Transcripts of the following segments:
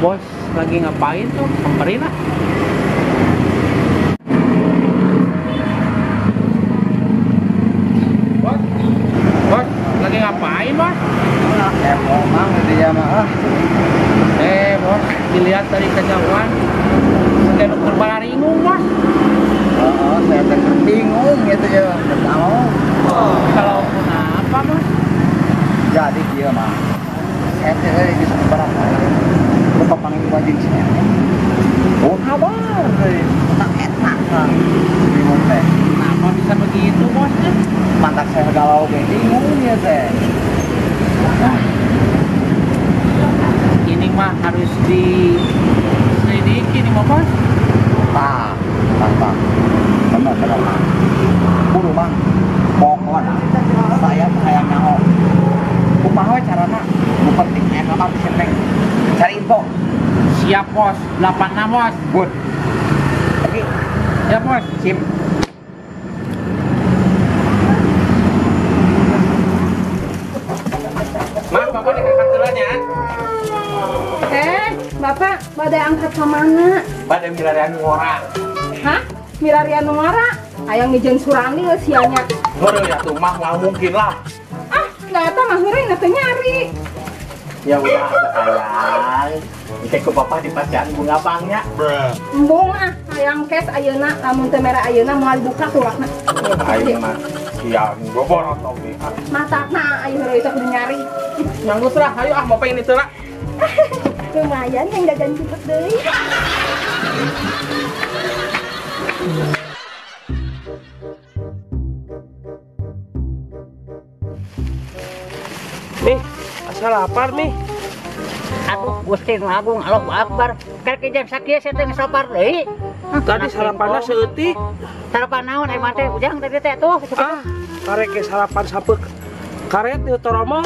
Bos lagi ngapain tuh? Samperin lah. Bos, bos lagi ngapain, bos? Kepo mang dia mah. Bos, dilihat dari kejauhan kayak dokter balaringung, bos. Oh, saya bingung gitu ya. Tahu. Kalau kenapa, bos? Jadi dia mah. Saya teh bisa barang. Lupa panggil wajib sih. Oh, kabar. Tak enak kan. Bingung teh. Kenapa bisa begitu, bos? Mantap saya galau kayak bingung ya teh. Nah, ini mah harus diselidiki nih, bos. Pak, pak, benar benar mang. Kudu mang, pokoknya saya hayang nyaho. Kumaha carana? Nu penting aya kabar di senteng. Cari info. Siap bos, 86 bos. Good. Oke. Siap bos. Sip. Mas, bapak diangkat duluan ya. Bapak, badai angkat ke mana? Badai milarian ngora. Hah? Milarian ngora? Ayang ngejen surani lah sianya. Ngore ya tuh mah, nggak mungkin lah. Ah, nggak tahu mah ngore nggak nyari. Ya udah, sayang. Ike ke bapak di pasian bunga bangnya. Embung ah, hayang kes ayeuna, lamun teu mere ayeuna moal dibuka kulakna. Aing mah siang goborot oge. Matakna ayeuna heureuy teh kudu nyari. Nyanggut lah, ayo ah mau pengen itu lah. Lumayan yang jajan cepet deui. Nih, asa lapar nih. Aduh, Gusti Nu Agung, Allahu Akbar. Karek jam sakieu saya teh geus lapar deui. Tadi sarapanna seutik. Sarapan naon ai mah teh ujang tadi teh tuh. Ah, karek ge sarapan sapeuk karet di toromong.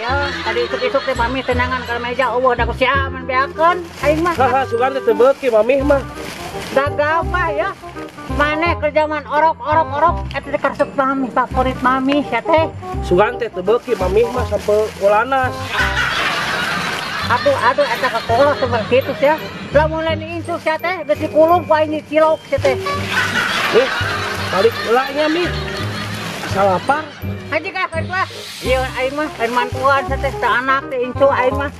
Ya, tadi isuk-isuk teh mami tenangan ke meja eueuh da ku sia mun beakeun aing mah. Haha, sugan teh teu beuki mami mah. Da gabah ya. Maneh keur zaman orok-orok-orok eta teh karesep mami favorit mami sia teh. Sugan teh teu beuki mami mah sampe ulanas. Aduh, aduh eta kakolot seperti kitu sia. Lamun lain incu sia teh geus dikulub ku aing dicilok sia teh. Nih, balik heula nya mi. Asa lapar. Haji kah lah. Iya aing mah lain mantuan teh teh anak teh incu aing mah.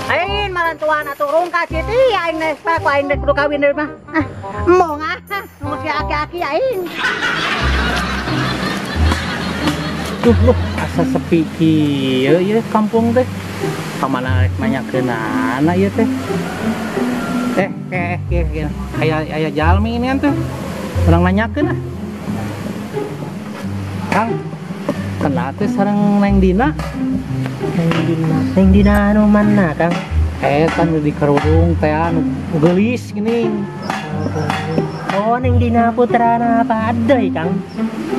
Aing marantuan atuh rungkad kitu aing teh ku aing teh kudu kawin deui mah. Embung ah, nu si aki-aki aing. Duh, loh, asa sepi kieu ieu kampung teh. Ka mana rek nanyakeunana ieu teh? Aya aya jalmi ini teh. Urang nanyakeun ah. Kang, kenal teh sareng Neng Dina? Neng Dina, Neng Dina anu mana, Kang? Kan di kerudung teh anu geulis gini. Oh, Neng Dina putrana apa deui, Kang?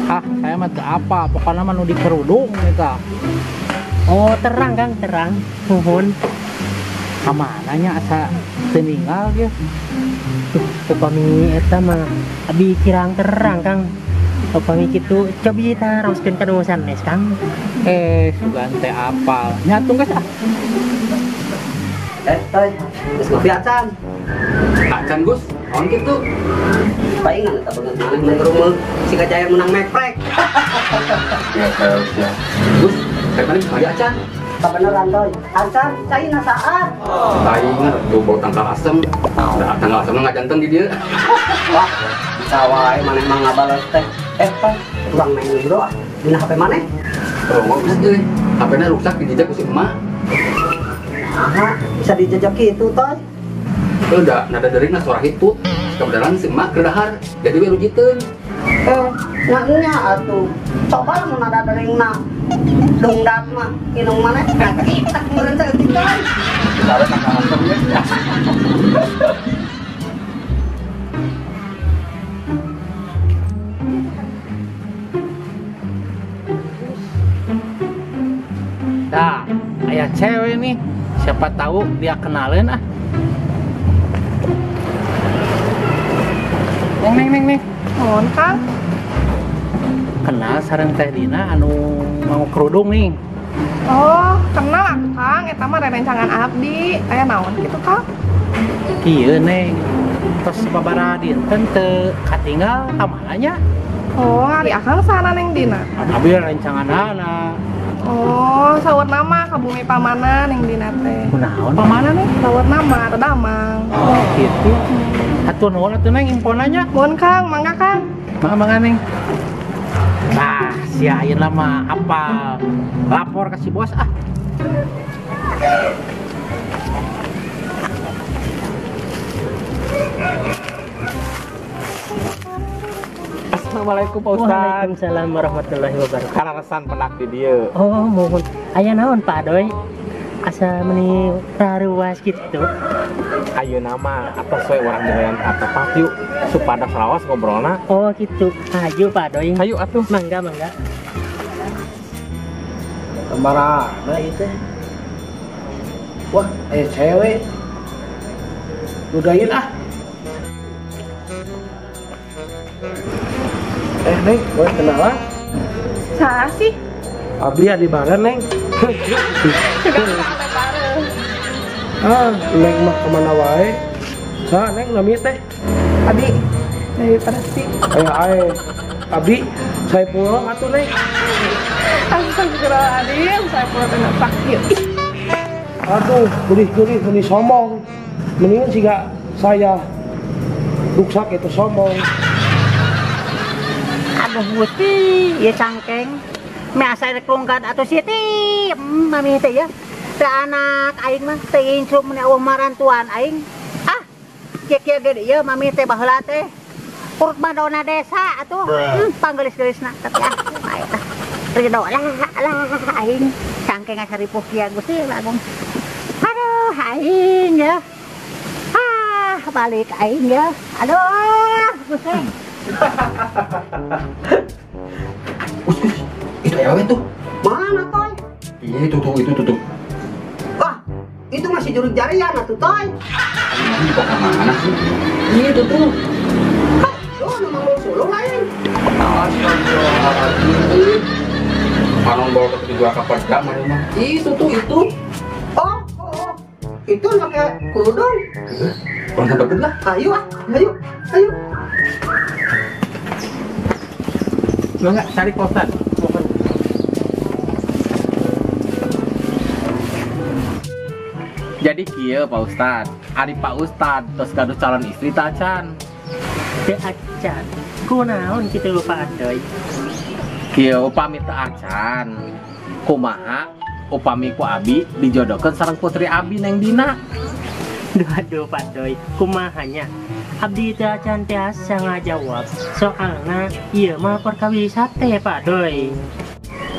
Ah, saya mah teu apa, pokokna mah nu di kerudung eta. Oh, terang, Kang, terang. Nuhun. Ka mana nya asa teu ninggal ge? Tuh, upami eta mah abi kirang terang, Kang. Upami kitu cobi taroskeun ka nu sanes, Kang. Sugan teh apal. Nyatung geus ah. Toy, geus ngopi acan. Acan, Gus. Naon kitu? Paingan eta beungeut maneh mun rumeuh si Kajaya menang meprek. Ya, ya. Gus, teh maneh kali acan. Kabeneran, Toy. Acan, caina saat. Paingan tuh bau tangkal asem. Da tangkal asem ngajanten di dieu. Wah, bisa wae maneh mah ngabales teh. Toy, urang main bro ah. Dina HP maneh? Oh, geus euy. HP-na rusak dijejak ku si emak. Aha, bisa dijejak kitu, Toy. Udah, nada deringna suara hitut. Kebenaran si emak keur dahar, jadi we rujiteun. Nya atuh. Coba lamun nada deringna dongdak mah inung maneh kitak meureun saeutik, Toy. Kita tangkal asem ya. Nah, aya cewek nih. Siapa tahu dia kenalin ah. Neng neng neng neng. Mohon Kang. Kenal sareng Teh Dina anu mau kerudung nih. Oh, kenal atuh Kang, eta mah rerencangan abdi. Aya naon kitu Kang? Kieu Neng. Tos sababaraha dinten teu katinggal ka mana nya? Oh, ari Akang sana Neng Dina. Abi rencanganana. Oh, saur nama ka bumi pamana Neng Dina teh. Kunaon pamana Neng? Saur nama Redamang. Oh, gitu. Hatur nuhun atuh Neng infona nya. Mohon Kang, mangga Kang. Mangga Neng. Nah, sia ayeuna mah apal. Lapor ke si bos ah. Assalamualaikum Pak Ustad. Waalaikumsalam warahmatullahi wabarakatuh. Kararesan penak di dieu. Oh, mohon. Aya naon Pak Adoy? Asa meni raruas kitu. Ayeuna mah atos we urang jenengan ka tempat yuk supados raos ngobrolna. Oh, gitu. Ayo Pak Adoy. Hayu atuh. Mangga, mangga. Kemana ieu teh? Wah, aya cewek. Ludahin ah. Neng, boleh kenalan? Saha sih? Abdi adi bareng, Neng. Juga bareng. Ah, Neng mah kemana wae? Saha Neng nami teh? Abi dari Persi. Aya ae. Abdi Saipullah atuh Neng. Astagfirullahaladzim, Saipullah teh sakit. Aduh, gurih-gurih meni sombong. Mendingan siga saya ruksak itu sombong. Aduh Gusti, ya cangkeng. Me asa rek longkat atuh Siti, mami teh ya. Teh anak aing mah teh incu mun eueuh marantuan aing. Ah, kieu-kieu ge ieu mami teh baheula teh. Urut madona desa atuh. Panggelis-gelisna tapi ah, bae tah. Ridho lah lah aing cangkeng asa ripuh kieu Gusti Agung. Aduh, aing ya. Ah, balik aing ya. Aduh, Gusti. Us, itu awewe tuh. Mana Toy? Iya itu tuh, itu tuh. Wah, itu masih juruk jarian atuh Toy. Ini kok mana sih? Iya itu tuh. Hah, oh, nu manggul sulung lain. Astagfirullahaladzim. Panon bawa ke juga ka pedang mana mah. Itu tuh itu. Oh, oh, itu pakai kerudung. Kurang sampai lah. Ayo ah, ayo, ayo. Enggak, cari Pak Ustad. Jadi kieu Pak Ustad, ari Pak Ustad tos gaduh calon istri tacan. Teu acan. Kunaon kitu Pak Adoy? Kieu upami teu acan. Kumaha upami ku abi dijodohkeun sareng putri abi Neng Dina. Duh aduh Pak Doy, kumaha nya? Abdi teu acan tiasa ngajawab. Soalna ieu mah perkawis hate Pak Doy.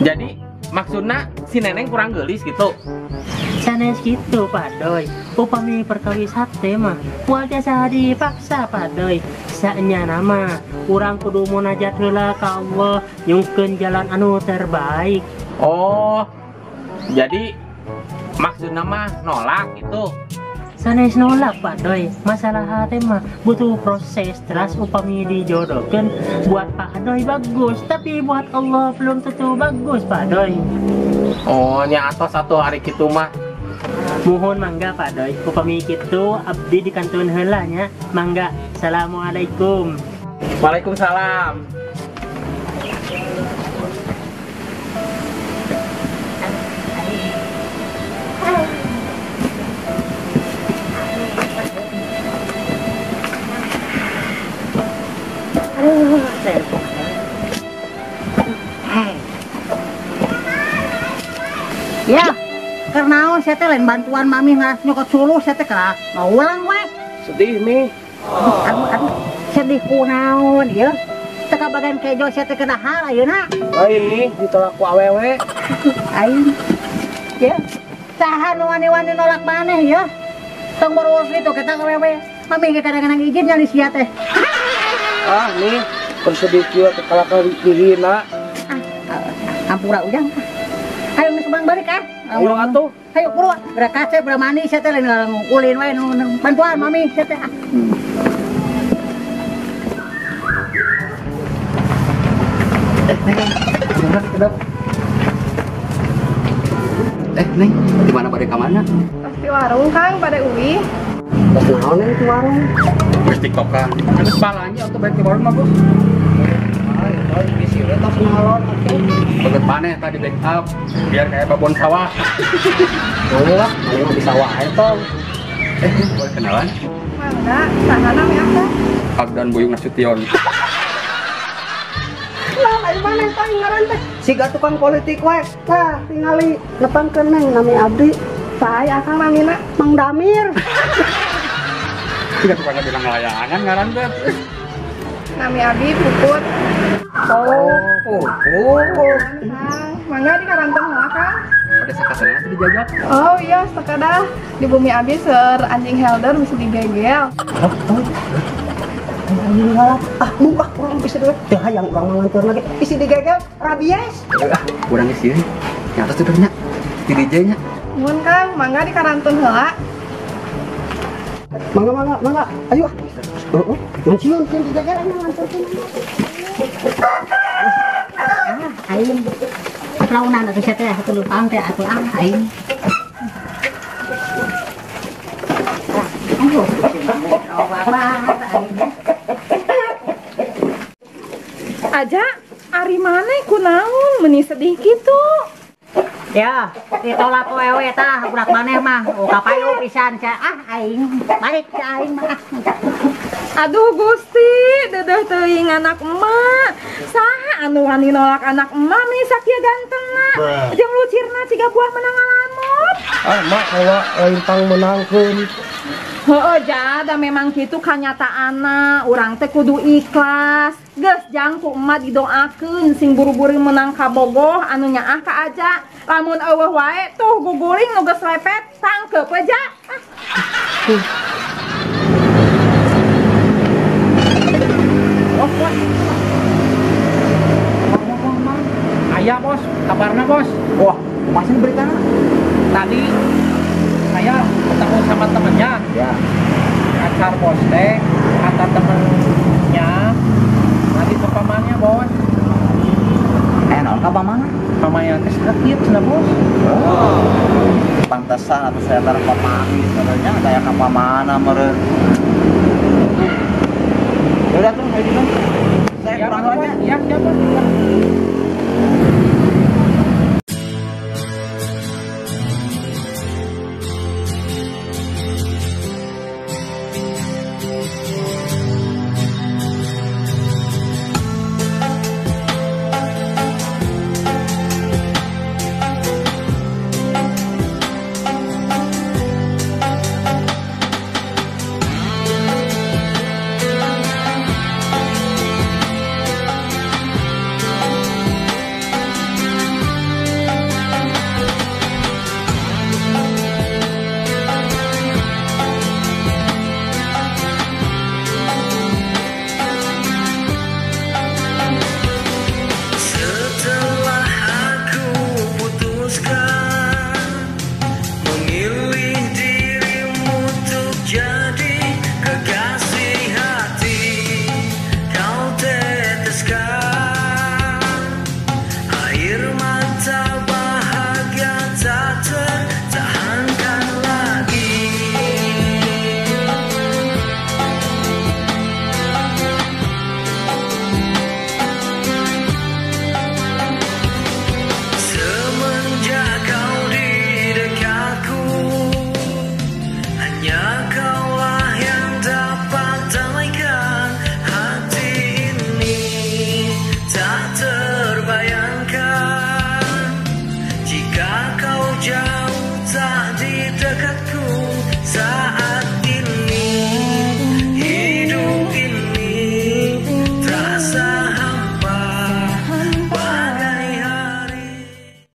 Jadi maksudna si Neneng kurang geulis gitu. Sanes gitu Pak Doy. Upami perkawis hate mah moal tiasa dipaksa Pak Doy. Saenya nama urang kudu munajat heula ka Allah nyungkeun jalan anu terbaik. Oh, jadi maksudna mah nolak gitu. Sanes nolak Pak Doy, masalah hati mah butuh proses. Terus upami dijodohkan buat Pak Doy bagus, tapi buat Allah belum tentu bagus Pak Doy. Oh, nya atos satu hari kitu mah. Mohon mangga Pak Doy, upami kitu abdi dikantun heula nya. Mangga, assalamualaikum. Waalaikumsalam. Ya, karena saya teh lain bantuan mami ngas nyokot suluh saya teh kerak ngulang we. Sedih mi. Aduh, aduh, sedih kunaon ya. Teka bagian kejo saya teh kena hal ayeuna. Lain nih ditolak ku awewe. Aing. Ya. Saha nu wani-wani nolak maneh ya. Tong berurus itu kita awewe. Mami ge kadang-kadang izin nyali sia teh. Ah nih, bersedih kieu teh kalakah dihina. Ah, ampura ujang. Ayo geus bang balik ah. Ayo atuh. Ayo buru, gerak kaca berapa mani saya teh lain ulin wae bantuan mami saya teh. Neng, di mana bade ka mana? Pasti warung Kang, pada uwi. Terus naon neng di warung? Geus tiktokan. Geus balanja atuh bade di warung mah, Bos. Bisi we tos ngalor atuh. Beget maneh tadi backup biar kayak babon sawah. Boleh lah, maneh mah bisa wae tong. Boleh kenalan? Mangga, saha nami apa? Agdan Buyung Nasution. Lah, lain maneh tah ngaran teh. Siga tukang politik wae. Tah, tingali nepangkeun neng nami abdi. Saha akang namina? Mang Damir. Siga tukang bilang layangan ngaran teh. Nami abdi Puput. Oh, Puput. Mangga di Karanteng heula Kang. Pada sakatana teh dijajak. Oh iya, sekadah di bumi abdi seur anjing helder bisa digegel. Anjing galak. Ah, buka urang bisa dulu. Teu hayang urang manganteur lagi. Isi digegel rabies. Urang geus ieu. Nya atas teh nya. Di DJ nya. Mun Kang, mangga di Karantun heula. Mangga mangga mangga. Ayo ah. Heeh. Manciun sieun digegel anu nganterkeun. Ah, aing. Launan atuh sia teh atuh lupang teh atuh ah aing. Aduh, Aja, ari maneh kunaon meuni sedih kitu? Ya, ditolak ku ewe tah budak maneh mah. Oh, kapayu pisan sia. Ah, aing balik ka aing mah. Aduh Gusti, dedeuh teuing anak emak. Saha anu wani nolak anak emak meni sakieu gantengna. Jeung lucirna ciga buah menang ngalamot. Ah, mak kawa lain pang menangkeun. Heueuh, ja, da memang kitu kanyataanna. Urang teh kudu ikhlas. Geus jang ku emak didoakeun sing buru-buru menang kabogoh anu nyaah ka aja. Lamun eueuh wae tuh guguling nu geus lepet tangkeup we ja. Ah. Bos, bos. Mang. Aya bos, kabarna bos. Wah, kumaha beritana? Tadi saya ketemu sama temennya. Ya. Pacar bos teh, kata temennya lagi ke pamannya bos. Naon ka pamanna? Pamannya teh sakit cenah bos. Oh. Pantesan atuh saya taruh pamami sebenarnya kayak ka pamana meureun. Ya udah tuh, ayo dulu. Saya Ya, kurang bos. aja. Iya, siap bos.